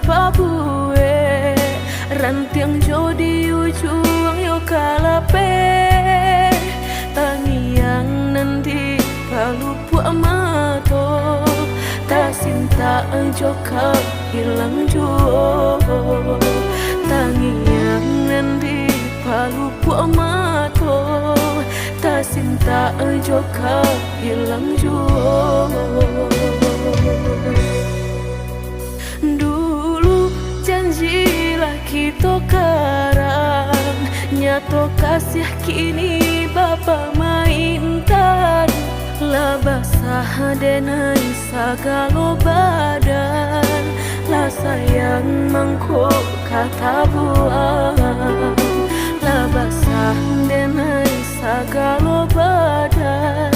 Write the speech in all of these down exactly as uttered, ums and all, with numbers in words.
pabuek, rantiang jo di ujuang yo kalapeh, tangiang nan di palupuak mato, tasintak jo ka hilang juo, tangiang nan di palupuak mato, tasintak jo ka hilang juo. Dulu janji lah kito karang, nyato kasiah kini bapamaintan. Lah basah denai sagalo badan, lah sayang mangko ka tabuang. Lah basah denai sagalo badan,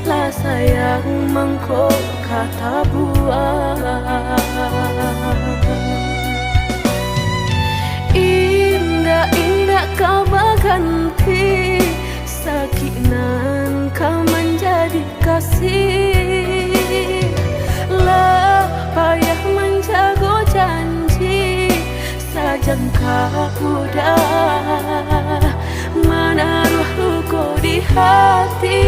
lah sayang mangko ka tabuang. Indak-indak ka baganti, sakik nan ka manjadi kasih. Lah payah manjago janji, sajangka udah manaruah luko di hati.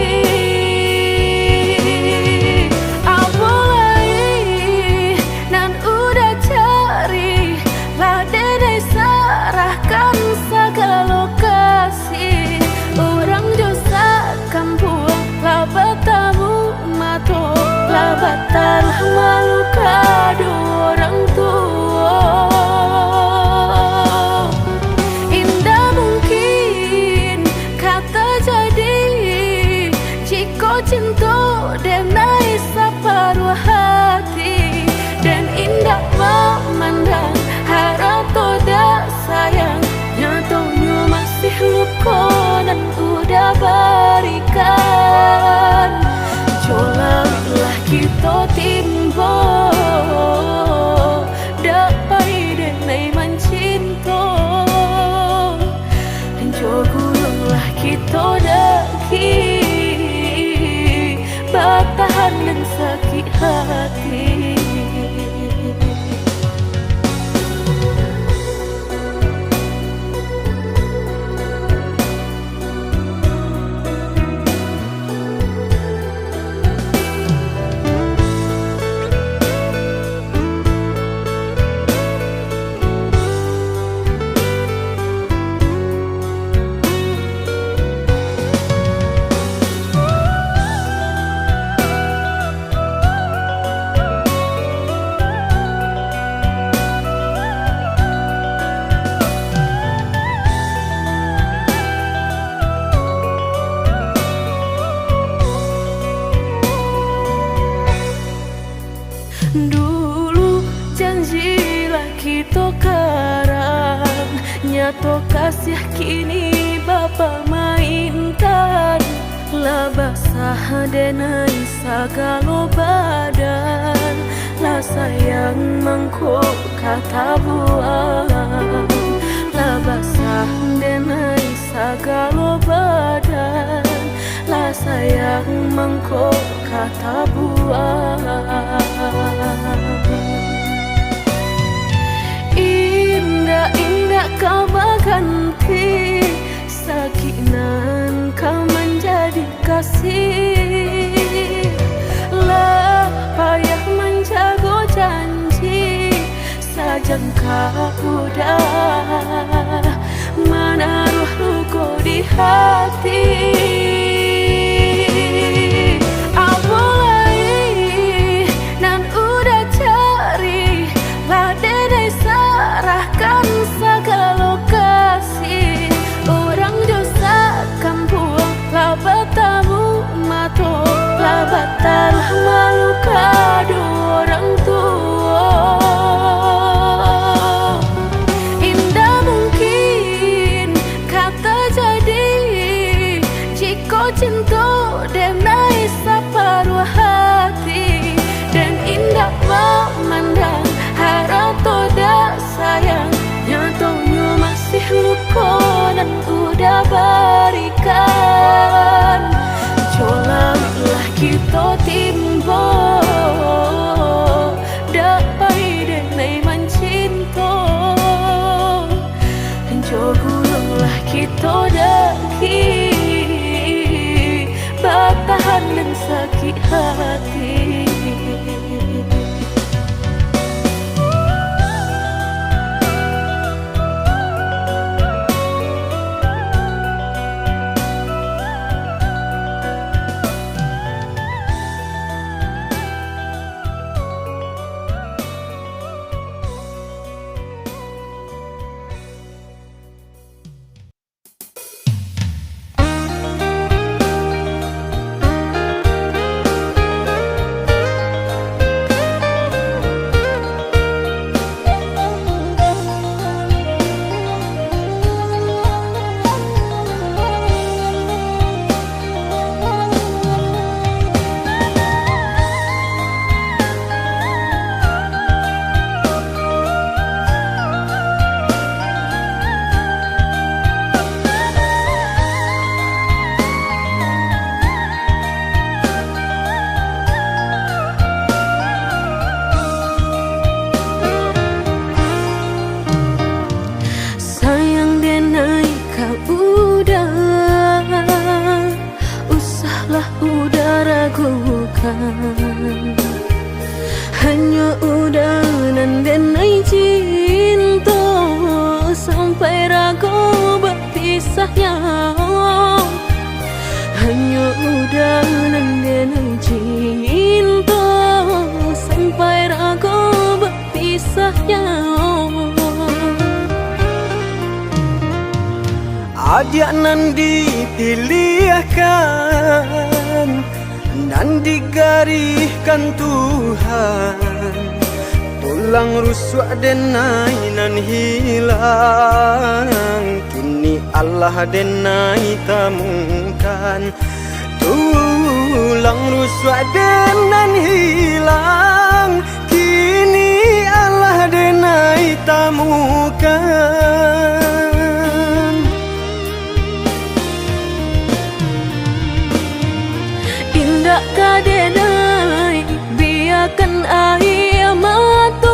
Apo lai nan udah cari, lah denai sarahkan sagalo kasih. Urang jo sakampuang lah batamu mato, lah batanah malu ka duo urang tuo. Indak mungkin ka tajadi, jikok cinto denai saparuah hati. Den indak mamandang harato dak sayang, nyatonyo masih luko nan udah barikan. Jo lauiklah kito timbo, dak pai denai mancinto. Jo gunuanglah kito daki, batahan nan sakik hati. Dulu janji lah kito karang, nyato kasiah kini bapamaintan. Lah basah denai sagalo badan, lah sayang mangko ka tabuang. Lah basah denai sagalo badan, lah sayang mangko ka tabuang. Indak-indak ka baganti, sakik nan ka manjadi kasih. Lah payah manjago janji, sajangka udah manaruah luko di hati. Apo lai nan udah cari, lah denai sarahkan sagalo kasih. Urang jo sakampuang lah batamu mato, lah batanah malu ka duo urang tuo. Indak mungkin ka tajadi, jikok sakik hati. Sayang denai ka Uda, usahlah Uda ragukan. Hanyo Uda nan denai cinto, sampai rago bapisahnyo. Hanyo Uda nan denai cinto, sampai rago bapisahnyo. Adiak nan dipiliahkan, nan digarihkan Tuhan, tulang rusuak denai nan hilang, kini alah denai tamukan. Tulang rusuak den nan hilang, kini alah denai tamukan. Indak ka denai biakan aia mato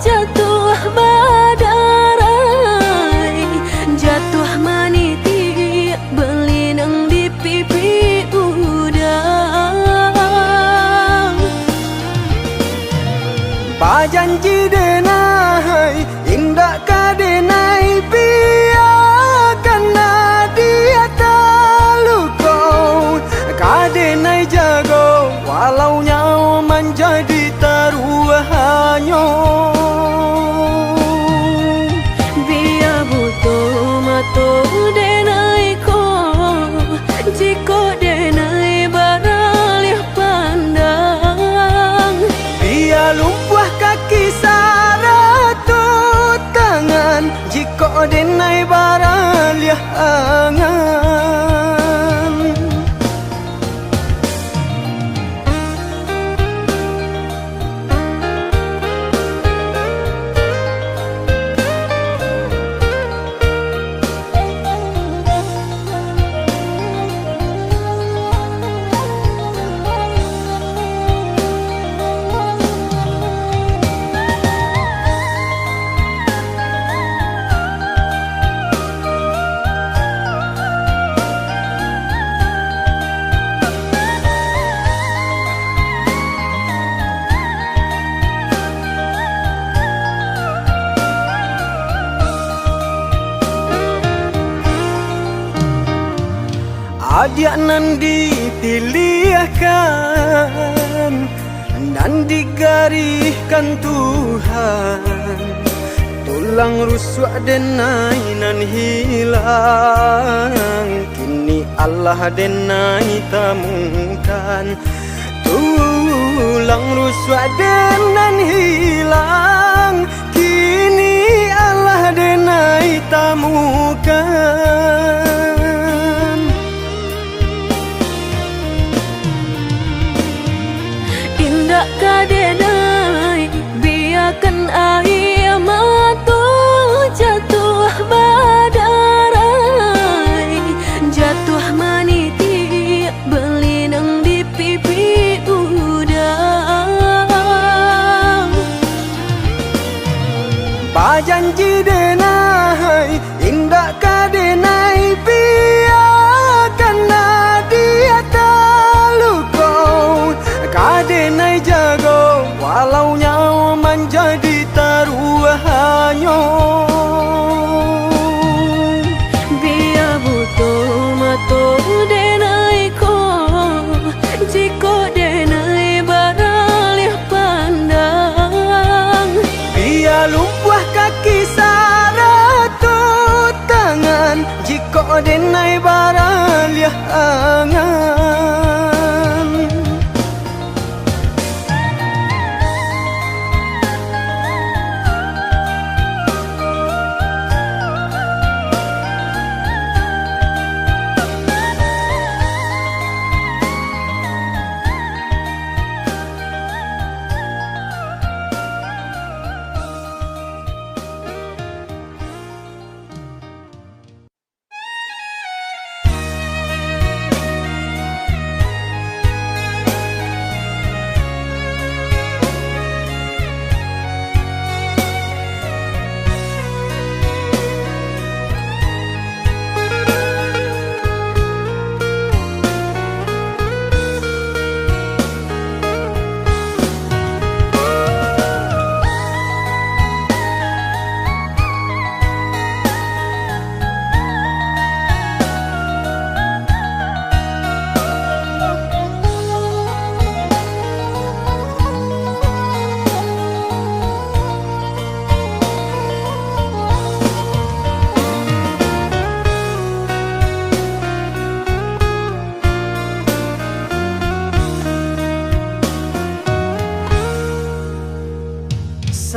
jatuah badarai, jatuah manitiak balinang di pipi Uda. Bajanji denai, indak ka denai biakan adiak taluko, ka denai jago walau nyawo manjadi taruahnyo. Bia buto mato denai ko, jikok denai baraliah pandang. Bia lumpuah kaki sarato tangan, jikok denai baraliah angan. Adiak nan dipiliahkan, nan digarihkan Tuhan, tulang rusuak denai nan hilang, kini alah denai tamukan. Tulang rusuak den nan hilang, kini alah denai tamukan. Indak ka denai biakan aia mato jatuah badarai, jatuah manitiak balinang di pipi Uda. Bajanji denai, indak ka denai biakan adiak taluko. Jadi taruahnyo. Bia buto mato denai ko, jikok denai baraliah pandang. Bia lumpuah kaki sarato tangan, jikok denai baraliah angan.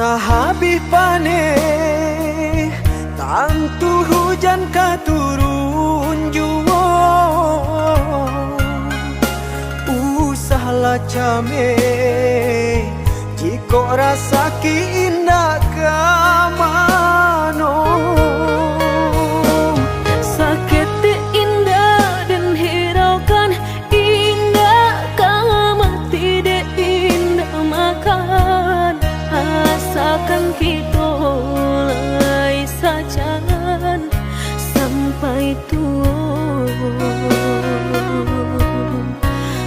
Sahabih paneh, tantu hujan ka turun juo. Usahlah cameh, jikok rasaki indak ka mano. Saketek indak den hiraukan, indak ka mati dek indak makan. Asakan kito lai sajan sampai tuo.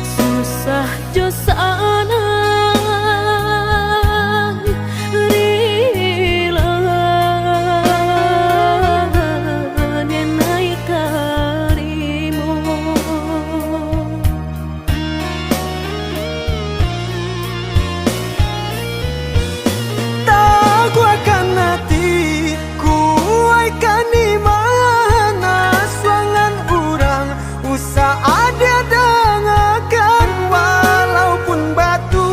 Susah jo sanang, rila denai tarimo. Taguahkan ati, kuaikkan iman, asuangan urang usah adiak dangakan. Walaupun batu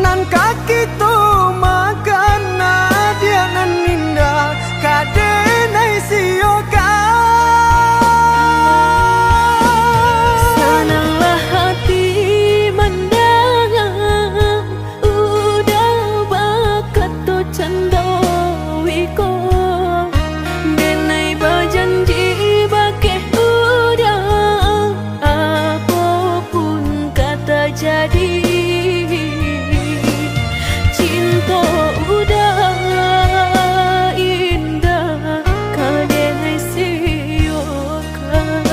nan ka kito makan, adiak nan indak ka denai siokan. Sananglah hati mandanga, uda bakato cando iko, denai bajanji bakeh uda, apo pun ka tajadi, cinto uda indak ka denai siokan.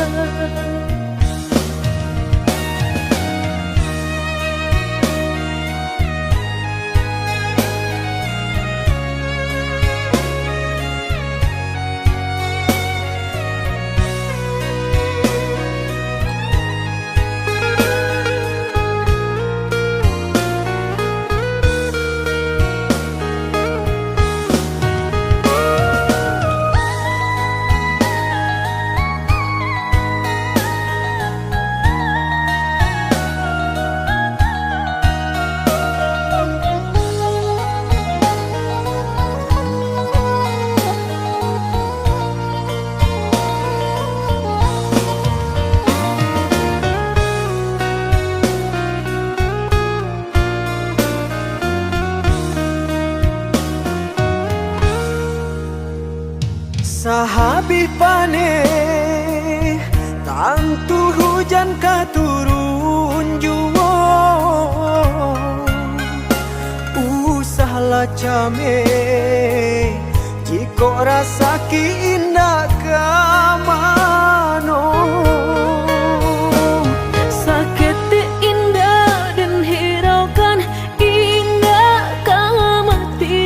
Sahabih paneh, tantu hujan ka turun juo. Usahlah cameh, jikok rasaki indak ka mano. Saketek indak den hiraukan, indak ka mati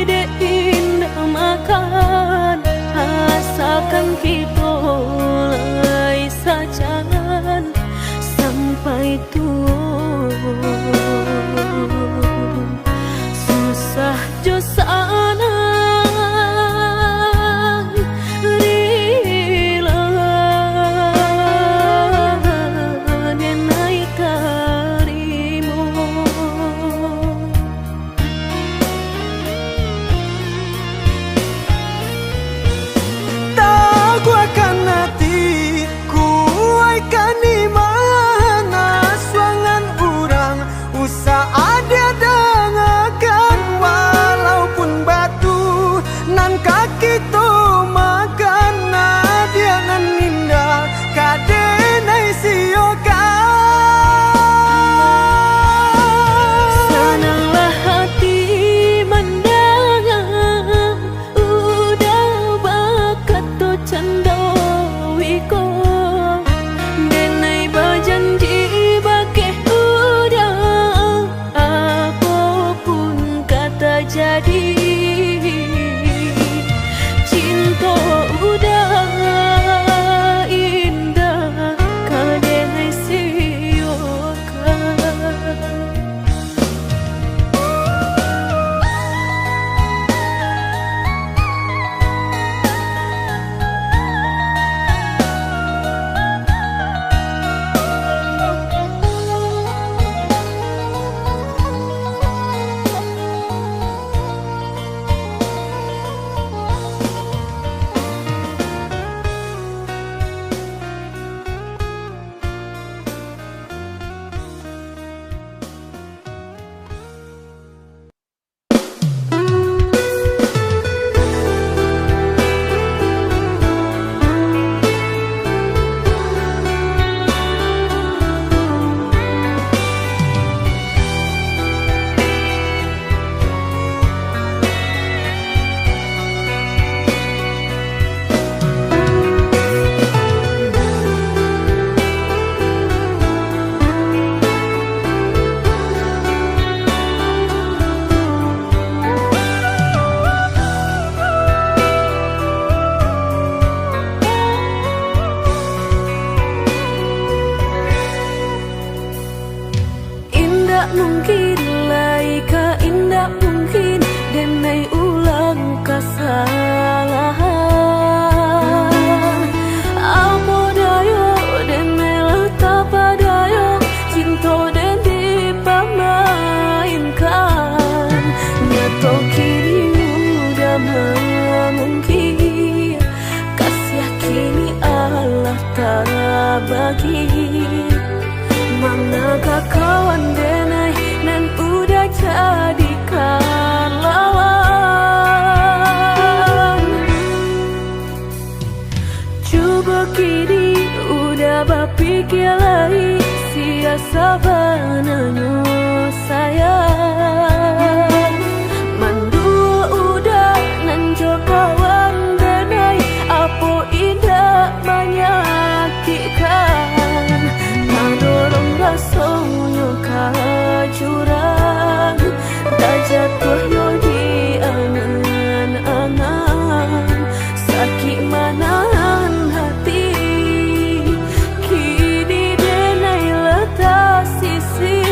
Jo sanang rila denai tarimo. Taguahkan ati, kuaikkan iman, suangan urang usah adiak dangakan, walaupun batu nan ka kito makan, adiak nan indak ka denai siokan. Sananglah hati mandanga, Uda bakato cando iko, denai bajanji bakeh Uda, apo pun ka tajadi, cinto Uda indak ka denai siokan. Indak mungkin lai ka, indak mungkin denai ulang kasalahan. Apo dayo denai lah tapadayo, cinto den dipamainkan. Nyato kini Uda mamungkir, kasiah kini alah tabagi. Mana ka kawan denai nan Uda jadikan lawan? Cubo kini Uda bapikia lai, sia sabananyo sayang. Manduo Uda nan jo kawan denai, apo indak manyakikkan? Tadorong rasonyo ka jurang, tajatuah yo di angan-angan. Sakik manahan hati, kini denai lah tasisih.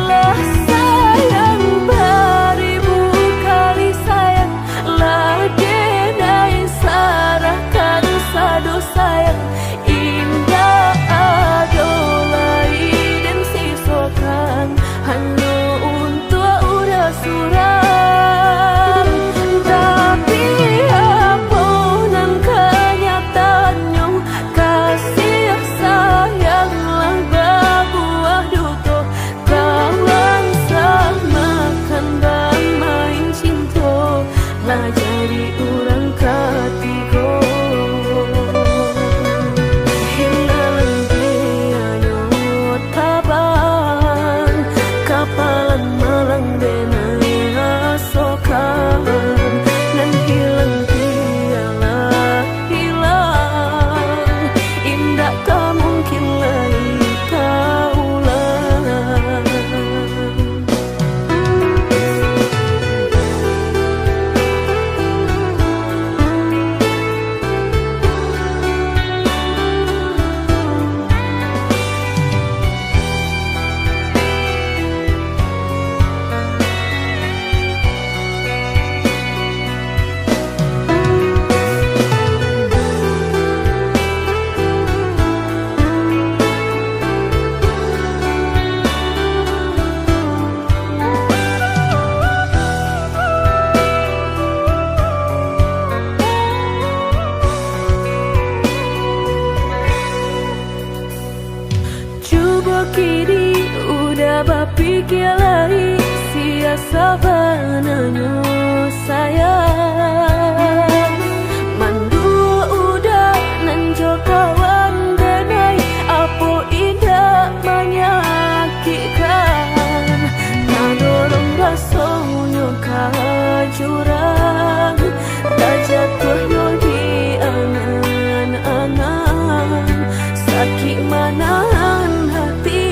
Lah sayang baribu kali sayang, lah denai sarahkan sado sayang. Indak ado lai den sisokan, hanyo untuak Uda surang. Tapi, apo nan kanyataannyo, kasiah sayang lah babuah duto. Kawan samakan bamain cinto, lah jadi urang katigo. Hilang dianyo tabang, kapalan malang denai rasokan. Nan hilang bialah hilang, indak ka mungkin lai taulang. Sabananyo sayang, manduo uda nan jo kawan denai, apo indak manyakikkan, tadorong rasonyo ka jurang, tajatuahnyo di angan-angan, sakik manahan hati.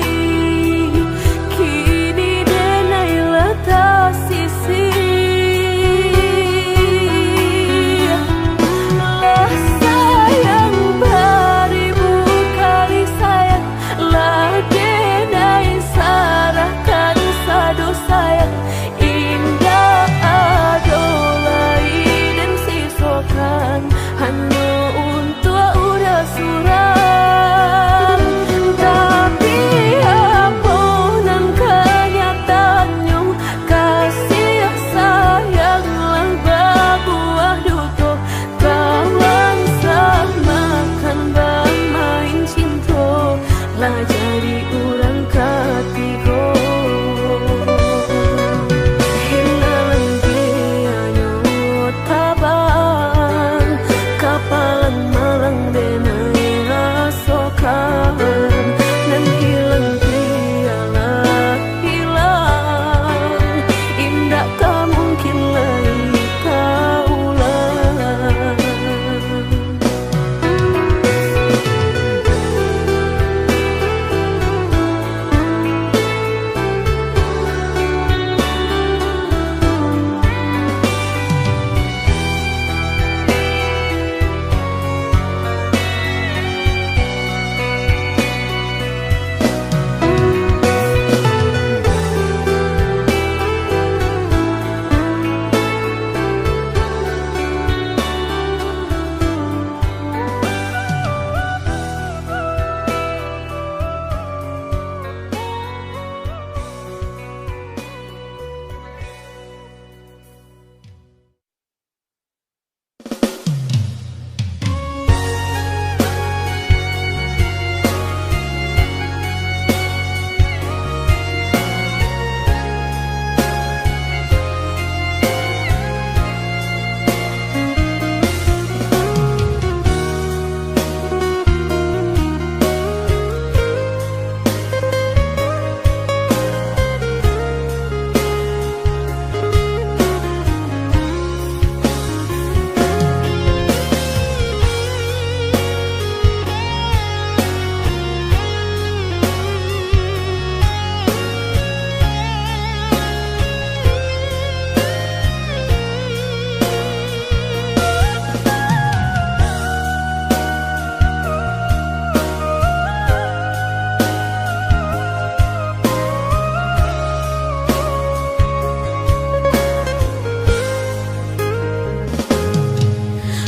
Kini denai lah tasisih. Lah sayang baribu kali sayang, lah denai sarahkan sado sayang. Indak ado lai den sisokan, hanyo untuak uda surang. Tapi apo nan kanyataannyo, kasih sayang lah babuah duto. Kawan samakan bamain cinto, lah jadi urang katigo. Hinalan bianyo tabang, kapalan malang denai rasokan, nan hilang bialah hilang, indak ka mungkin lai taulang.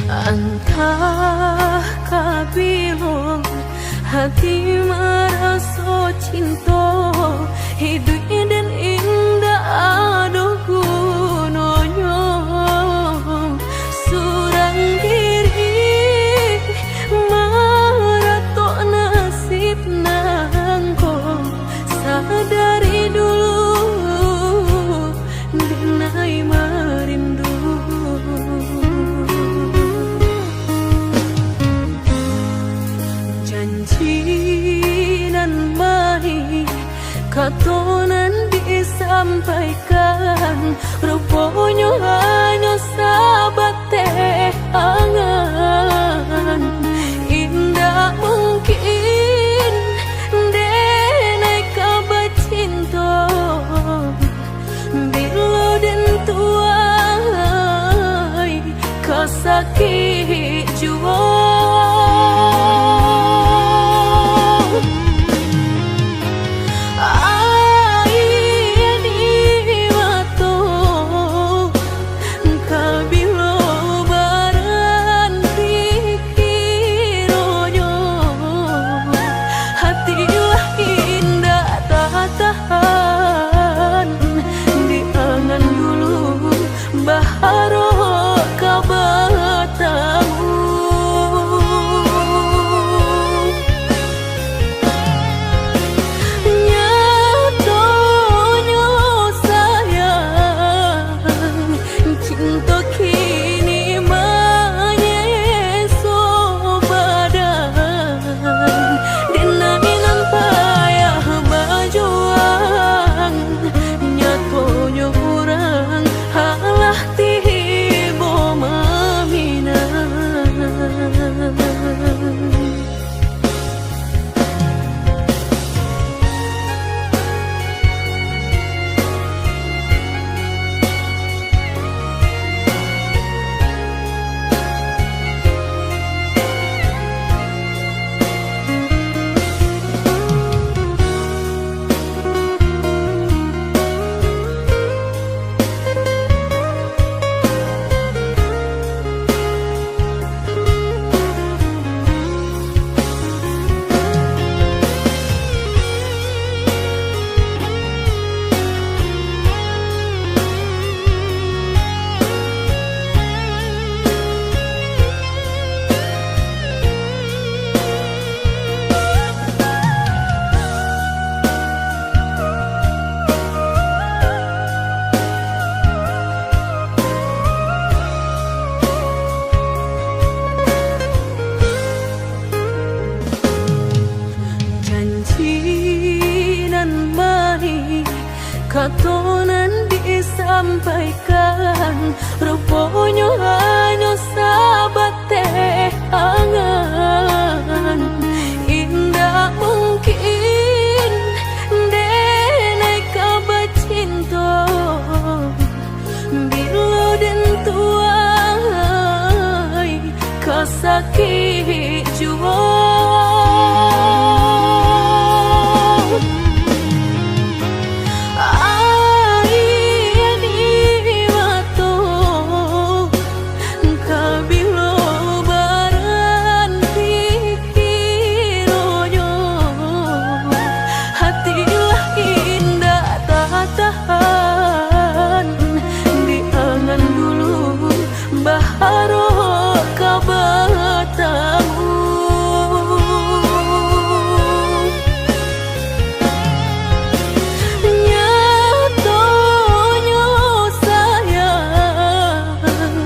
Antah ka bilo hati maraso cinto, iduik den indak ado gunonyo. Surang diri maratok nasib nangko, sadari dulu denai marindu. Janji nan baik, kato nan disampaikan, ruponyo hanyo sabateh angan. Indak mungkin denai ka bacinto, bilo den tuai ka sakik juo. Aia di mato ka bilo baranti kironyo, hati lah indak tatahan di angan dulu, baharok ka bata Kato nan disampaikan, ruponyo hanyo sabateh angan. Indak mungkin denai ka bacinto, bilo den tuai ka sakik juo. Aia di mato ka bilo baranti kironyo, hati lah indak tatahan di angan dulu. Baharok ka batamu. Nyatonyo sayang,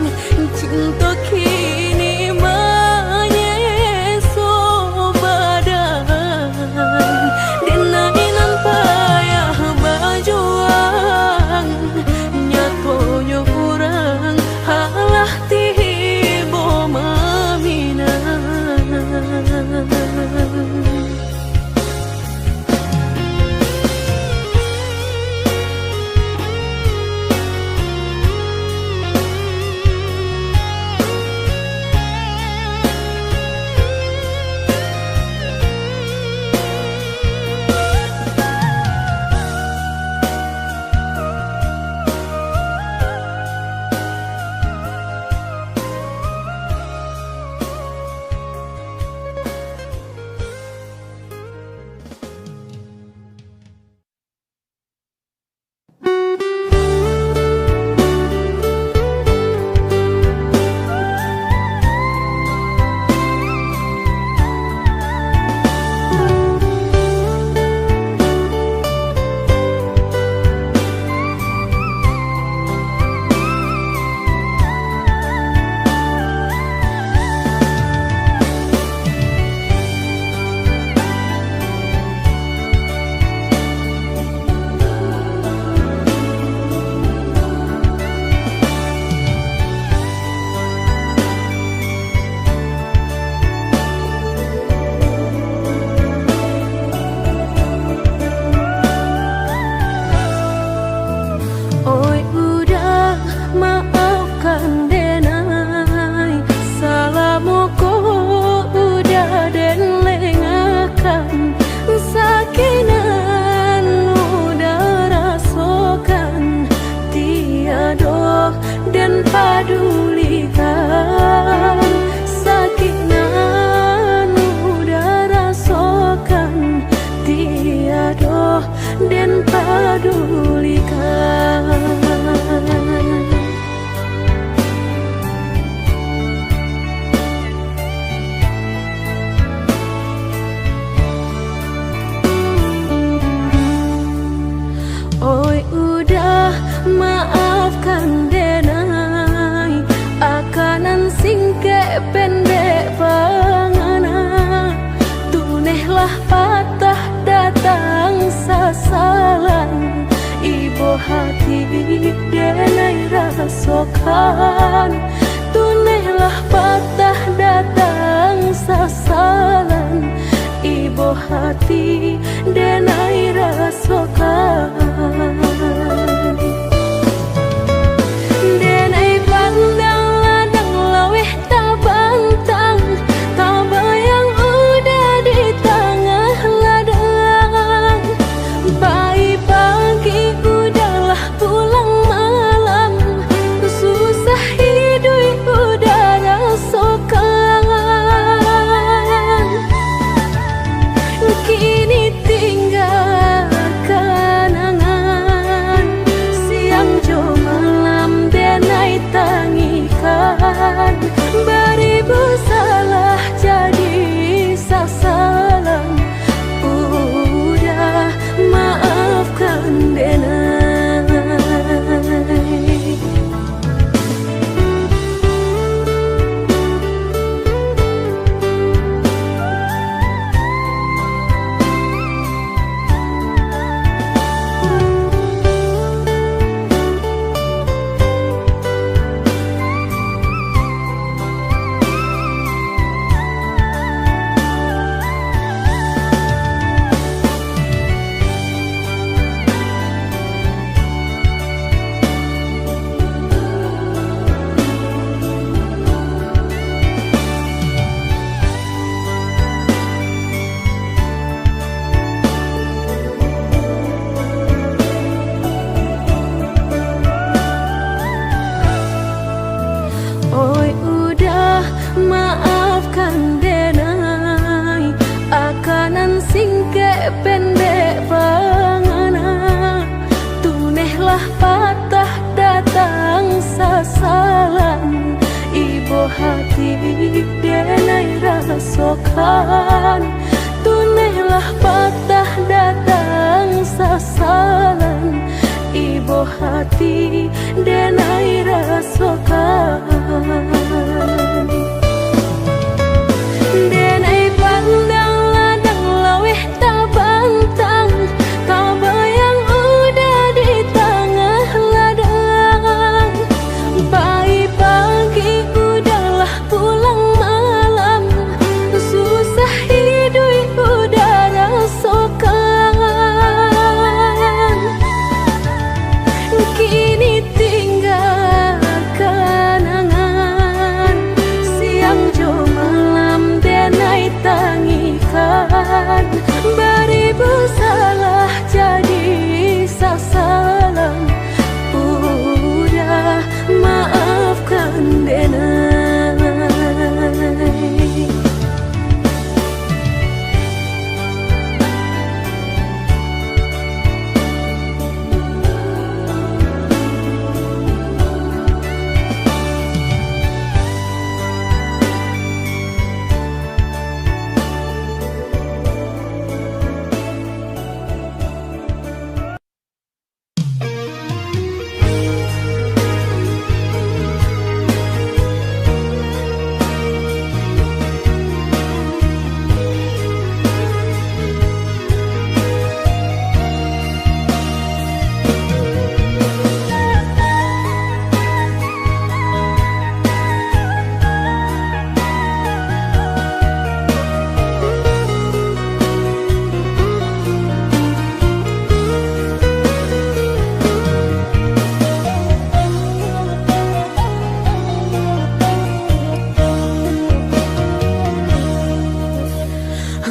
cinto kini manyeso badan. Denai nan payah bajuang, nyatonyo urang alah tibo maminang. Oi udah, maafkan denai, salamo ko udah den lengahkan, sakik nan udah rasokan, tiado den padulikan, sakik nan udah rasokan, tiado den padulikan. Oi udah, maafkan denai, aka nan singkek pendek pangana, tunehlah patah datang sasalan, ibo hati denai rasokan, tunehlah patah datang sasalan, ibo hati denai rasokan. Denai pandang ladang laweh tabantang, tabayang udah di tangah ladang. Pai pagi udahlah pulang malam, susah iduik udah rasokan. Kini tinggal kanangan. Patah datang sasalan, ibo hati denai rasokan. Tunailah patah datang sasalan, ibo hati denai rasokan. Denai pandang ladang laweh tabantang, tabayang uda di tangah ladang. Pai pagi uda lah pulang malam, susah iduik uda rasokan. Kini tingga kanangan, siang jo malam denai tangikan. Baribu salah jadi sasalan, uda maafkan denai.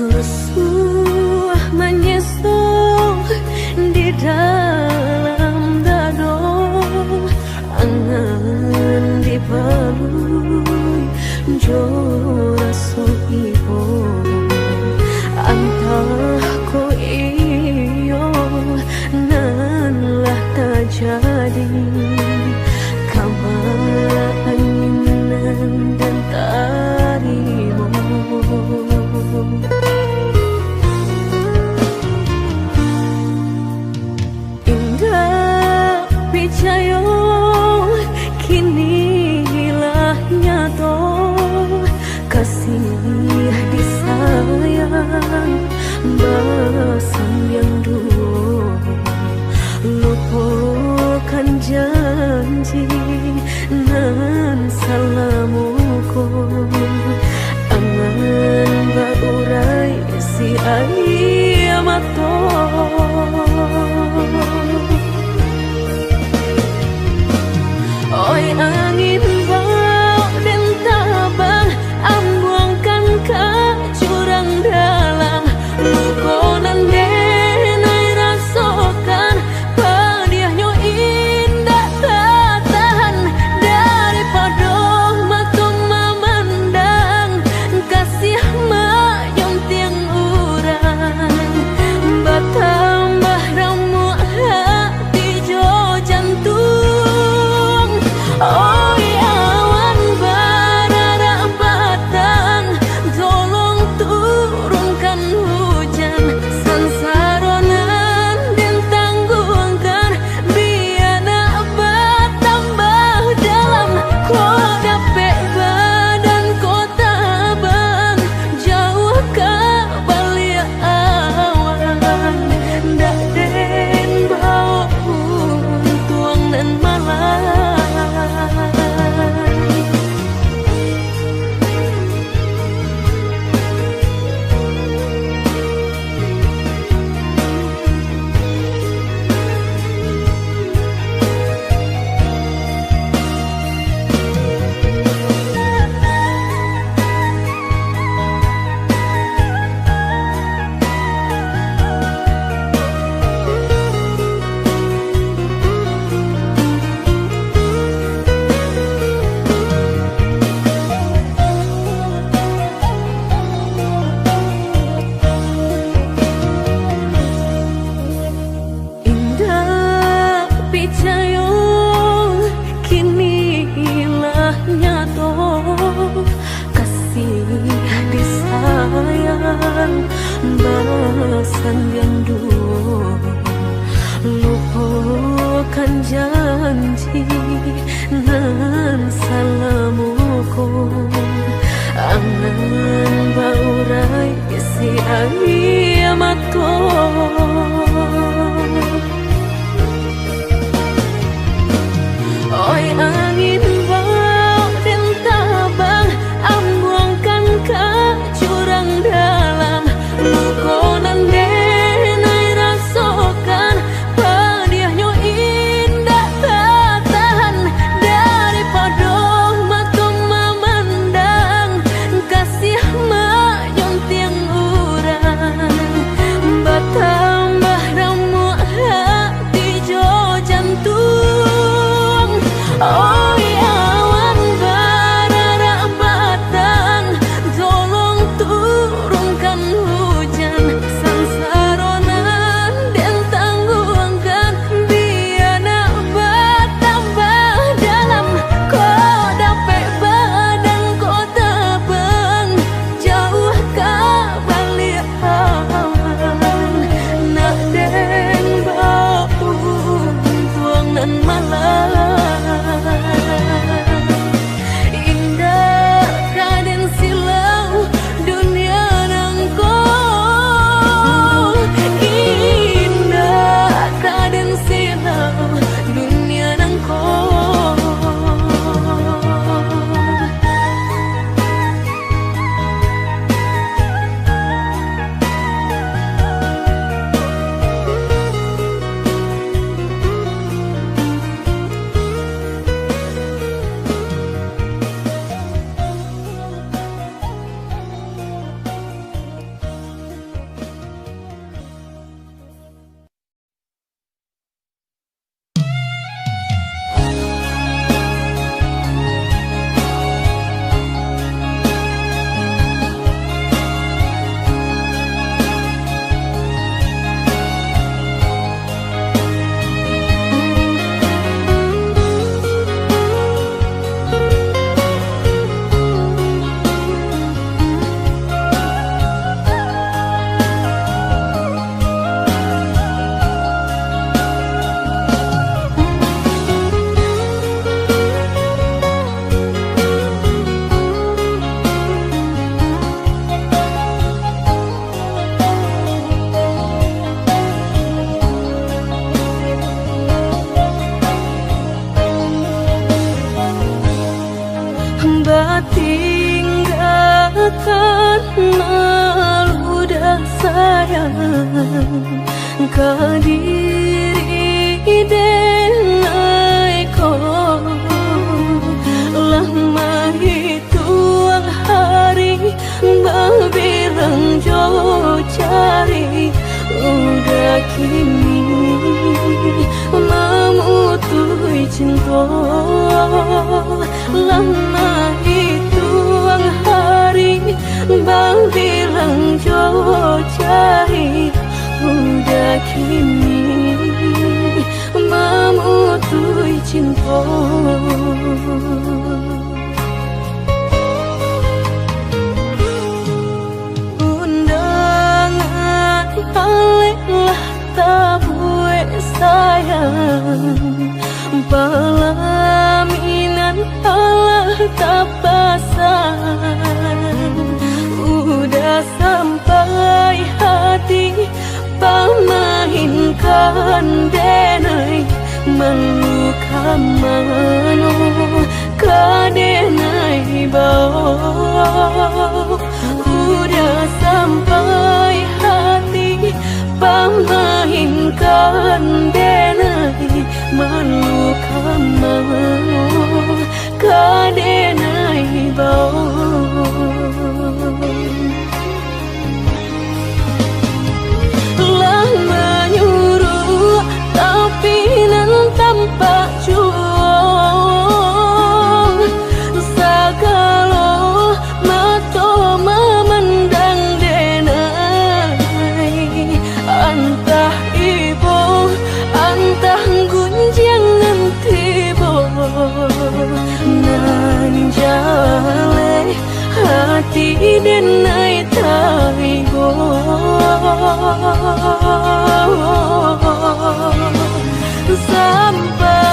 Rusuah manyeso di dalam dado, angan dipalui jo raso ibo. Antah ko iyo nan lah tajadi, kaba angin nan den tarimo. Indak picayo, kini lah nyato, kasih disayang basayang duo. Lupo Janji nan salamo ko, angan baurai isi aia mato. Oi angin, bau den tabang, ambuangkan ka jurang dalam. Luko nan denai rasokan, padiahnyo indak tatahan. Daripado mato mamandang, kasiah mak jontiang urang, batambah ramuak ha- ti jo jantuang. Oi awan bararak batang, tolong turunkan hujan. Sansaro nan den tangguangkan, bia nak batambah dalam. Kok dapek badan kok tabang, jauah ka baliak awan, nak den bauntuang nan malang. Indak ka den silau dunia nangko, indak ka den silau dunia nangko. Batinggakan maludah sayang ka diri denai ko. Lah mahituang hari, babilang jo jari, udah kini mamutuih cinto. Lah mahituang hari, babilang jo jari, udah kini mamutuih cinto. Undangan alek lah tabuek sayang, palaminan alah tapasang. Udah sampai hati pamainkan denai, maluka mano ka denai bao. Udah sampai hati pamainkan denai, maluka mano ka denai bao. Lah manyuruak, tapi nan tampak juo. Sagalo mato mamandang denai, antah ibo, antah gunjiang nan tibo, nan jaleh hati denai taibo. Sampai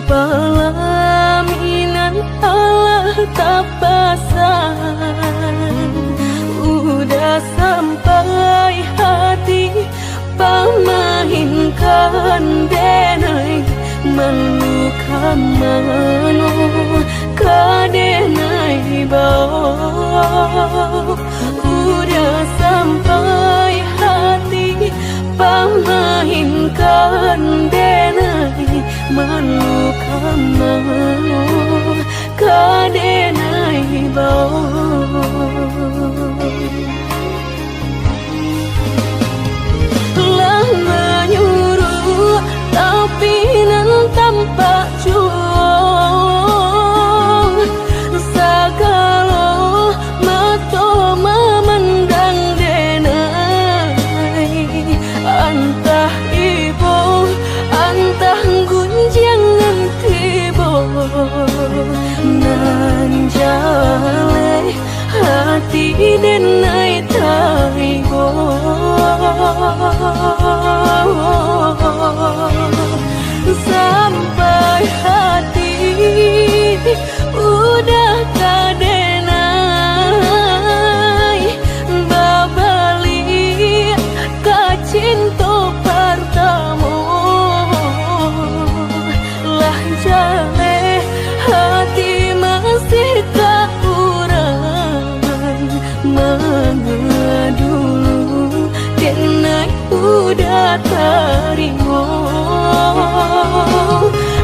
Palaminan alah tapasang, udah sampai hati pamainkan denai, malu ka mano ka denai bao. Udah sampai hati pamainkan denai, malu ka mano ka denai bao. Lah manyuruak, tapi nan tampak juo, sagalo mato mamandang denai. Antah ibo, antah gunjiang tibo, nan jaleh hati denai taibo. Sampai hati udah ka denai babaliak ka cinto partamo. Lah jaleh hati masih ka urang, manga dulu denai udah tarimo.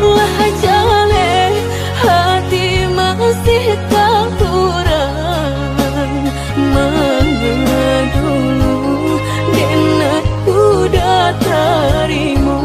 Lah jaleh hati masih ka urang, manga dulu denai udah tarimo.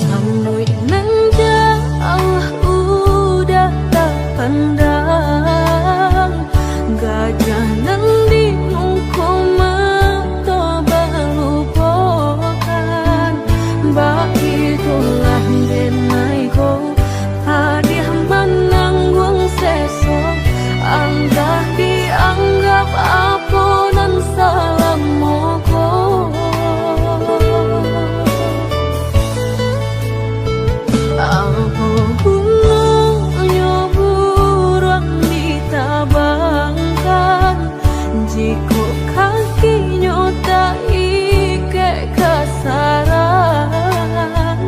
Samuik nan jauah udah tapandang, gajah nan di muko mato balupokan. Baitulah denai ko, padiah manangguang seso, antah dianggap apo nan salamo ko. Apo gunonyo buruang ditabangkan, jikok kakinyo taikek ka sarang?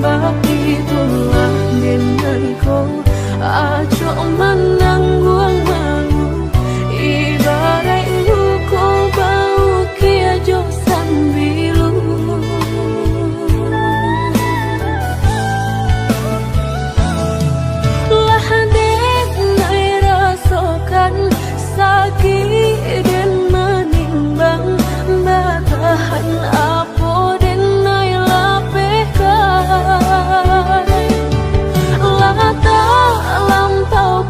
Baitulah denai ko, acok manangguang malu, ibaraik muko baukia jo sambilu. Lah denai rasokan sakik den manimbang, batahan apo denai lapehkan. Lah talampau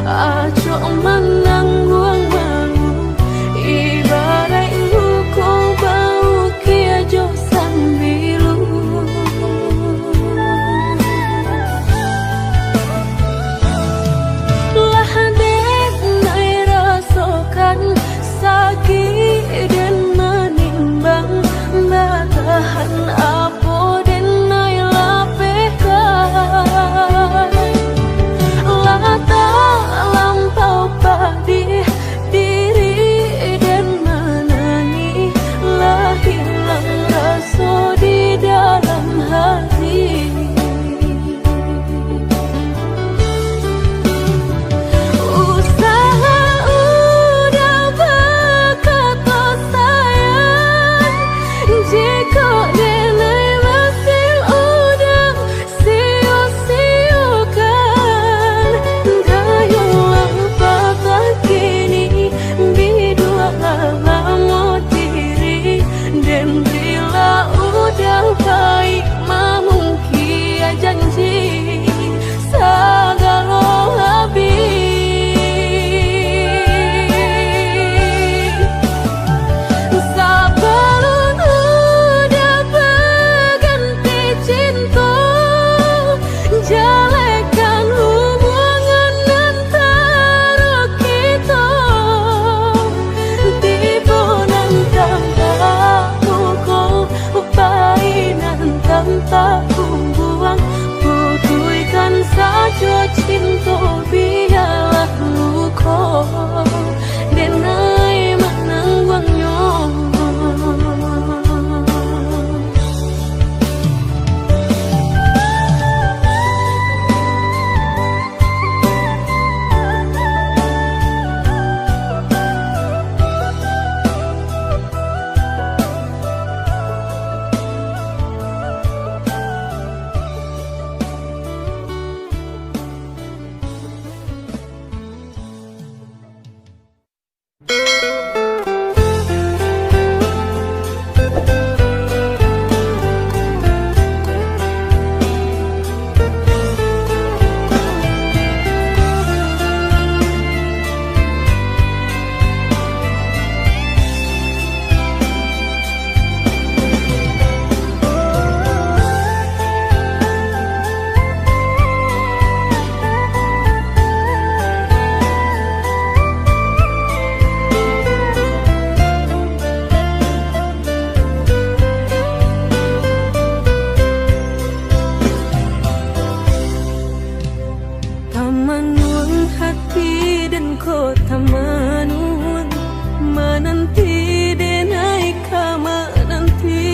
Acok manangguang malu, ibaraik luko baukia jo sambilu. Lah den ai rasokan sakik den manimbang, batahan apo den ai lapehkan. Lah talampau padih diri den manangih, lah hilang raso di dalam hati. Usaha udah bakato sayang, jikok den ai masih udah sio-siokan. Dayuang lah patah kini, bidualah lamo diri, den rila udah pai mamungkia janji sagalo abih. Sabalun udah baganti cinto, jalehkan hubungan antaro kito. Tibo nan tampak muko, pai nan tampak bubuang, putuihkan sajo cinto, bialah luko den ai manangguangnyo. Tamanuang hati den ko tamanuang, mananti den ai ka mananti.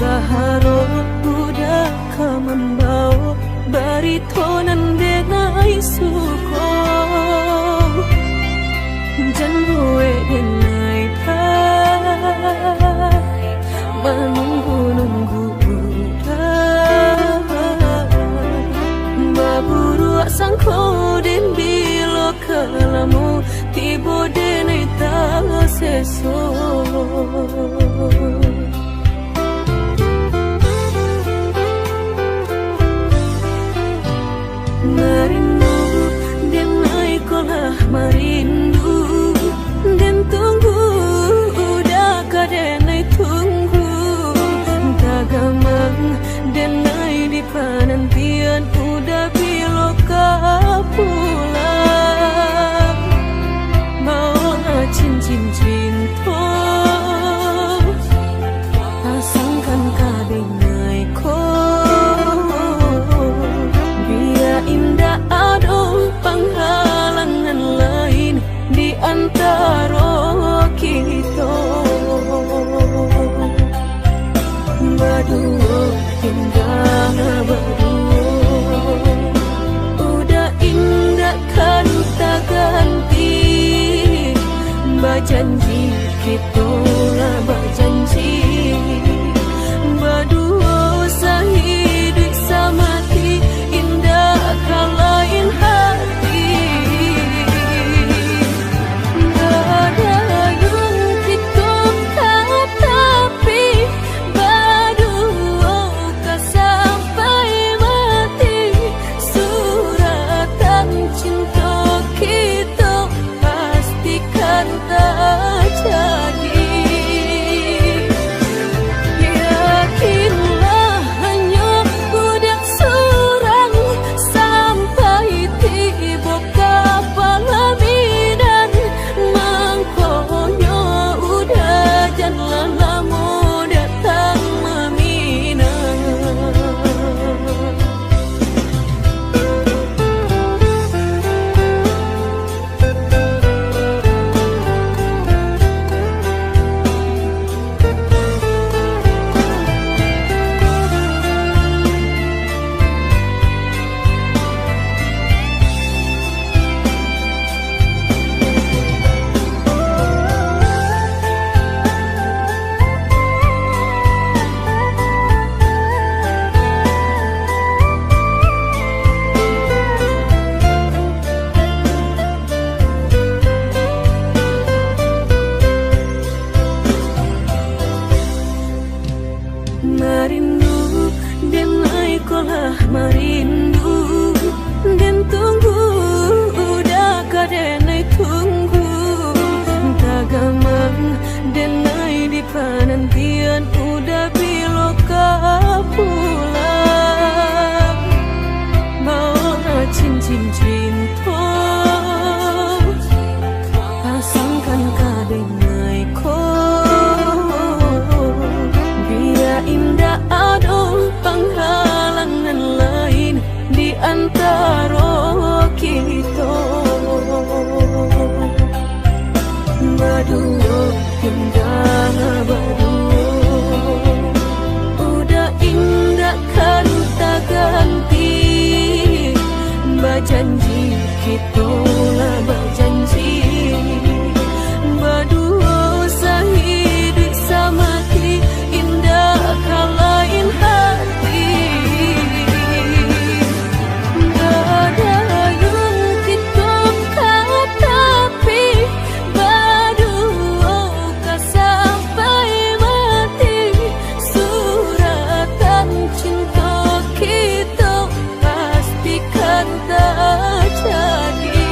Baharap udah ka mambawo barito nan den ai suko. Jan buek den ai ka manunggu-nunggu udah. Baburuak sangko den bilo ka lamo, tibo den ai taseso. Marindu, den ai ko lah marindu, den tunggu, udah ka den ai tunggu. Tagamang den ai di panantian, udah bilo ka pulang. Baolah cincin cinto, pasangkan ka den ai ko, bia indak ado panghalangan lain di antaro kito. Baduo, tingga baduo, udah indak kalu taganti. Bajanji, kito lah bajanji, baduo sahiduik samati, indak ka lain hati. Badayuang kito ka tapi, baduo ka sampai mati. Suratan cinto Kito lah bajanji, baduo sahiduik samati, indak ka lain hati. Badayun kito ka tapi, baduo ka sampai mati. Suratan cinto kito pastikan tajadi.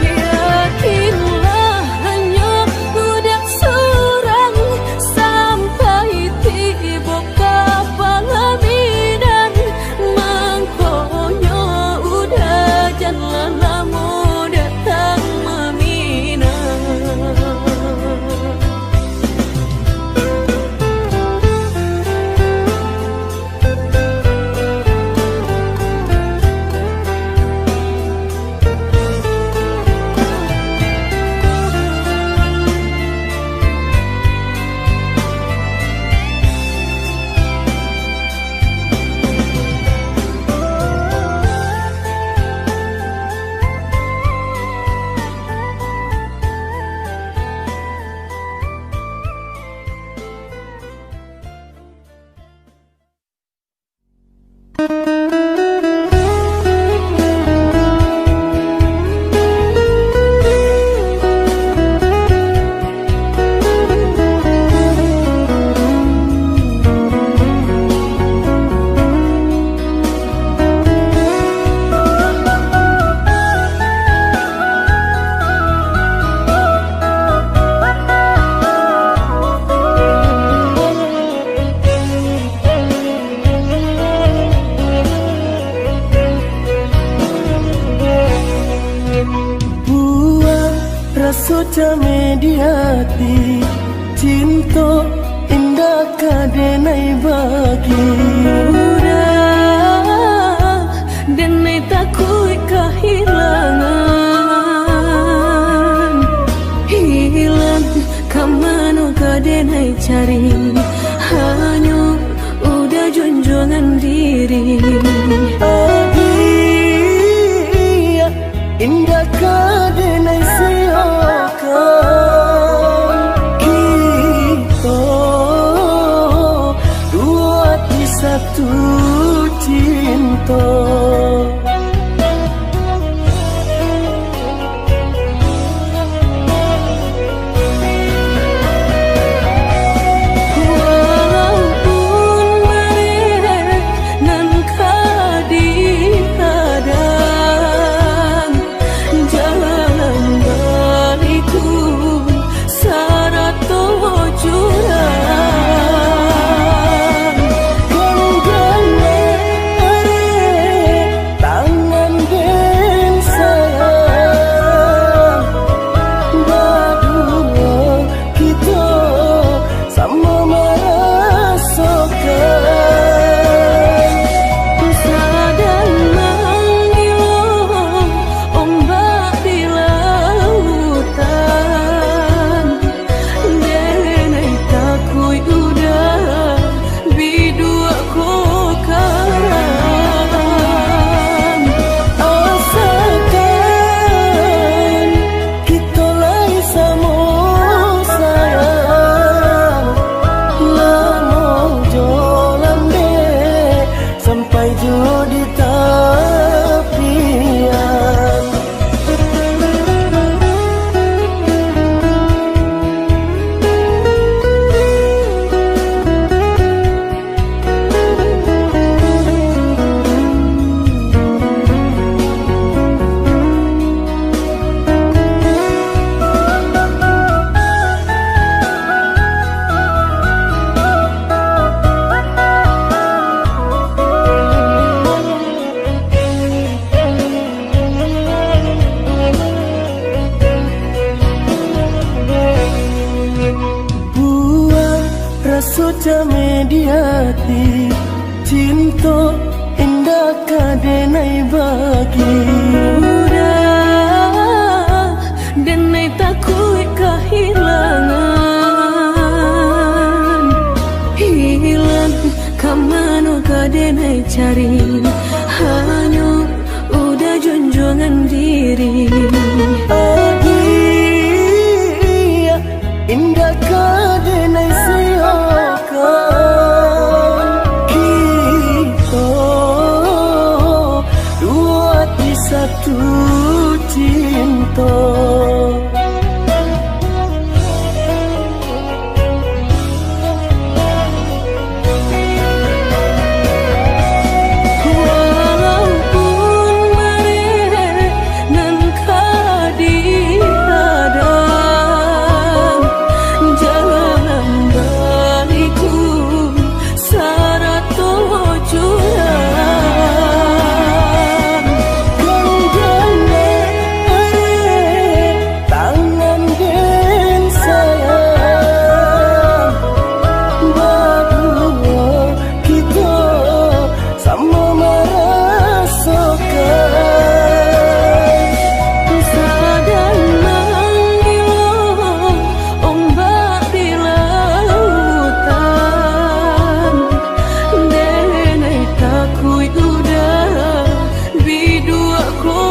Yakinlah, hanyo budak surang, sampai tibo ka palaminan, mangkonyo uda janlah lamo datang maminang. Buah raso cameh di ati, cinto indak ka denai bagi. Udah, denai takuik kahilangan. Hilang ka mano ka denai cari, hanyo udah junjuangan diri. Agiah indak ka denai siokan, kito duo ati satu cinto. Walaupun bareh nan ka dihadang, jalan baliku sarato jurang. Gangganlah areh tangan den sayang, baduo kito samo marasokan. Sadang mangilo ombak di lautan, denai takuik udah biduak ko karam. Asakan kito lai samo sayang, lamo jo lambek sampai jo di tapian. Buah raso cameh di ati, cinto indak ka denai bagi. Udah, denai takuik kahilangan. Hilang ka mano ka denai cari, hanyo satu cinto. Walaupun barek nan ka dihadang, jalan baiku sarato jurang. Gangganyo arek tangan den sayang, baduo kito samo marasokan. Sadang manggilo ombak di lautan, denai takuik udah biduak ko